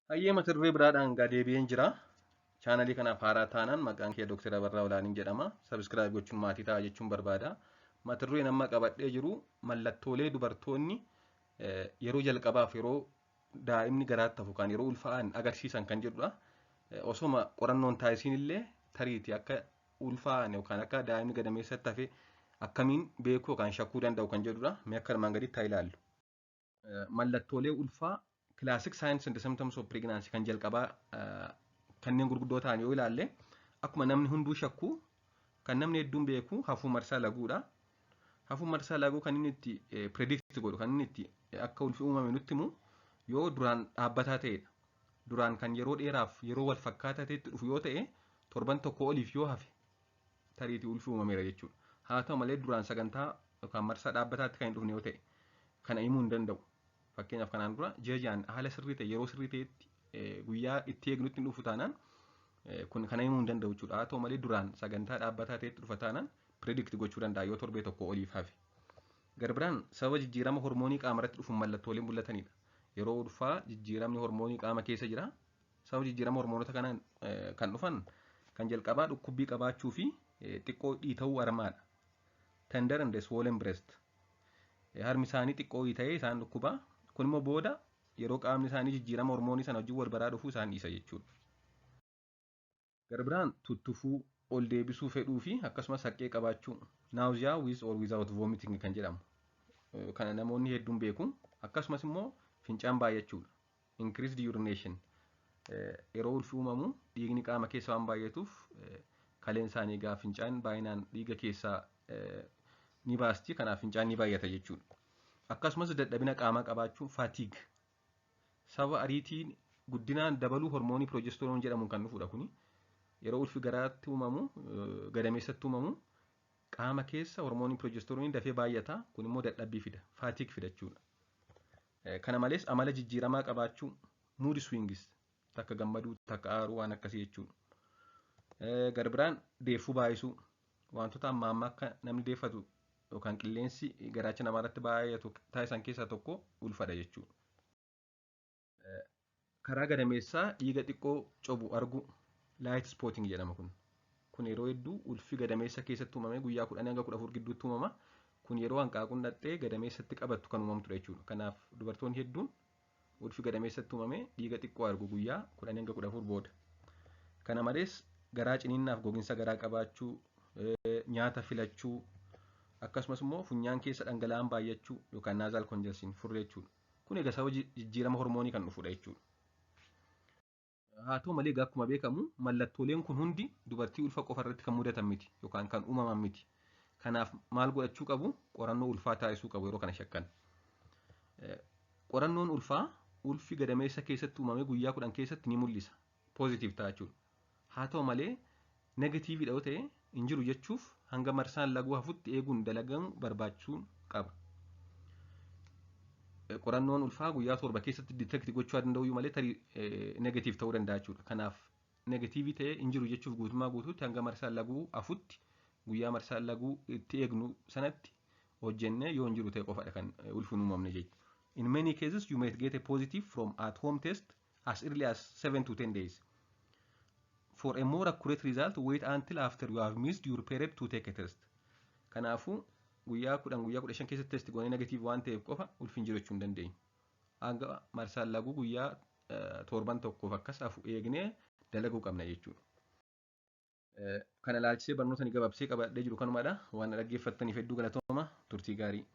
Hayyee, mata duree biraadhaan gaa deebi'een jira. Chaanalii kanaaf haaraa taanaan maqaan kee Dr. Abarraa Olaaniin jedhama. Subscribe gochuun maatii ta'a jechuun barbaada. Mata dureen amma qabadhee jiru mallattoolee dubartoonni yeroo jalqabaaf yeroo daa'imni garaatti hafu kan yeroo ulfaa'an agarsiisan kan jedhudha. Osoma qorannoon taasisiin illee tariitii akka ulfaa'an yookaan akka daa'imni gadameessatti hafe akkamiin beekuu yookaan shakkuu danda'u kan jedhudha. Mee akka armaan gaditti haa ilaallu. Mallattoolee ulfaa, classic signs and symptoms of pregnancy, kan jalqabaa kanneen gurguddoo ta'an yoo ilaalle, akkuma namni hunduu shakku, kan namni hedduun beeku hafuu marsaa laguudha. Hafuu marsaa laguu kan inni itti predict godhu, kan inni itti akka ulfi uumame nutti himu, yoo duraan dhaabbataa ta'edha. Duraan kan yeroo dheeraaf yeroo wal fakkaataa ta'etti dhufu yoo ta'e, torban tokko oliif yoo hafe, tariitii ulfi uumameera jechuudha. Haa ta'u malee, duraan sagantaa yookaan marsaa dhaabbataatti kan hin dhufne yoo ta'e, kana himuu hin danda'u. Fakkeenyaaf, kanaan dura ji'a ji'aan haala sirrii ta'e, yeroo sirrii ta'etti, guyyaa itti eegnutti hin dhufu taanaan, kun kana himuu hin danda'u jechuudha. Haa ta'u malee, duraan sagantaa dhaabbataa ta'etti dhufa taanaan predict gochuu danda'a yoo torbee tokko oliif hafe. Gara biraan sababa jijjiirama hormoonii qaama irratti dhufuun mallattooleen mul'atanidha. Yeroo ulfaa jijjiiramni hormoonii qaama keessa jira. Sababa jijjiirama hormoonota kanaan kan dhufan kan jalqabaa dhukkubbii qabaachuu fi xiqqoo dhiita'uu harmaadha. Tender and swollen breast. Harmi isaanii xiqqoo dhiita'ee isaan dhukkuba. Kun immoo booda yeroo qaamni isaanii jijjiirama hormoonii sana wajjin wal baraa dhufuu isaan dhiisa jechuudha. Gara biraan tuttufuu, ol deebisuu fedhuu fi akkasumas haqqee qabaachuu. Nausea with or without vomiting kan jedhamu. Kana namoonni hedduun beeku. Akkasumas immoo fincaan baay'achuudha. Increased urination. Yeroo ulfi uumamu dhiigni qaama keessa waan baay'atuuf, kaleen isaanii egaa fincaan baay'inaan dhiiga keessaa ni baasti. Kanaaf fincaan ni baay'ata jechuudha. Akkasumas dadhabina qaamaa qabaachuu, fatigue. Sababa ariitiin guddinaan dabaluu hormoonii progesterone jedhamuun kan dhufudha kuni. Yeroo ulfi garaatti uumamu, gadameessatti uumamu, qaama keessa hormoonii progesterone dafee baay'ata. Kun immoo dadhabbii fida, fatigue fida jechuudha. Kana malees amala jijjiiramaa qabaachuu, mood swings, takka gammaduu, takka aaruu, waan akkasii jechuudha. Gara biraan deeffuu baay'isuu, wantoota amma amma akka namni deeffatu yookaan qilleensi garaacha namaa irratti baay'atu taasisan keessaa tokko ulfadha jechuudha. Karaa gadameessaa dhiiga xiqqoo cobu argu, light spotting jedhama kun. Kun yeroo hedduu ulfi gadameessa keessatti uumamee guyyaa 10 hanga 14 gidduutti uumama. Kun yeroo hanqaaquun dhattee gadameessatti qabattu kan uumamtudha jechuudha. Kanaaf dubartoonni hedduun ulfi gadameessatti uumamee dhiiga xiqqoo argu guyyaa 10 hanga 14 booda. Kana malees garaa ciniinnaaf gogiinsa garaa qabaachuu, nyaata filachuu, akkasumas immoo funyaan keessa dhangala'aan baay'achuu yookaan nasal congestion, furree jechuudha. Kun egaa sababa jijjiirama hormoonii kan dhufudha jechuudha. Haa ta'u malee, akkuma beekamu mallattooleen kun hundi dubartii ulfa qofa irratti kan mudatan miti yookaan kan uumaman miti. Kanaaf maal godhachuu qabu? Qorannoo ulfaa taasisuu qabu yeroo kana shakkan. Qorannoon ulfaa ulfi gadameessa keessatti uumamee guyyaa 10 keessatti ni mul'isa. Positive ta'a jechuudha. Haa ta'u malee, negativedha yoo ta'e, hin jiru jechuuf hanga marsaan laguu hafutti eeguun dalagamu barbaachuu qaba. Qorannoon ulfaa guyyaa 7 keessatti detect gochuu danda'u malee, tarii negative ta'uu danda'a jechuudha. Kanaaf negative ta'ee hin jiru jechuuf guutummaa guutuutti hanga marsaan laguu hafutti, guyyaa marsaan laguu itti eegnu sanatti hojjennee yoo hin jiru ta'e qofadha kan ulfi hin uumamne jechuudha. In many cases, you may get a positive from at home test as early as 7 to 10 days. For a more accurate result, wait until after you have missed your period to take a test. Kanaafuu guyyaa 10, guyyaa 15 keessatti test goonee negative waan ta'eef qofa ulfi hin jiru jechuu hin dandeenyu. Hanga marsaan laguu guyyaa torban tokkoof akkas hafu eegnee dalaguu qabna jechuudha. Kana ilaalchisee barnoota ni gabaabsee qabadhee jiru kanumadha. Waan dhaggeeffattaniif hedduu galatooma. Turtii gaarii.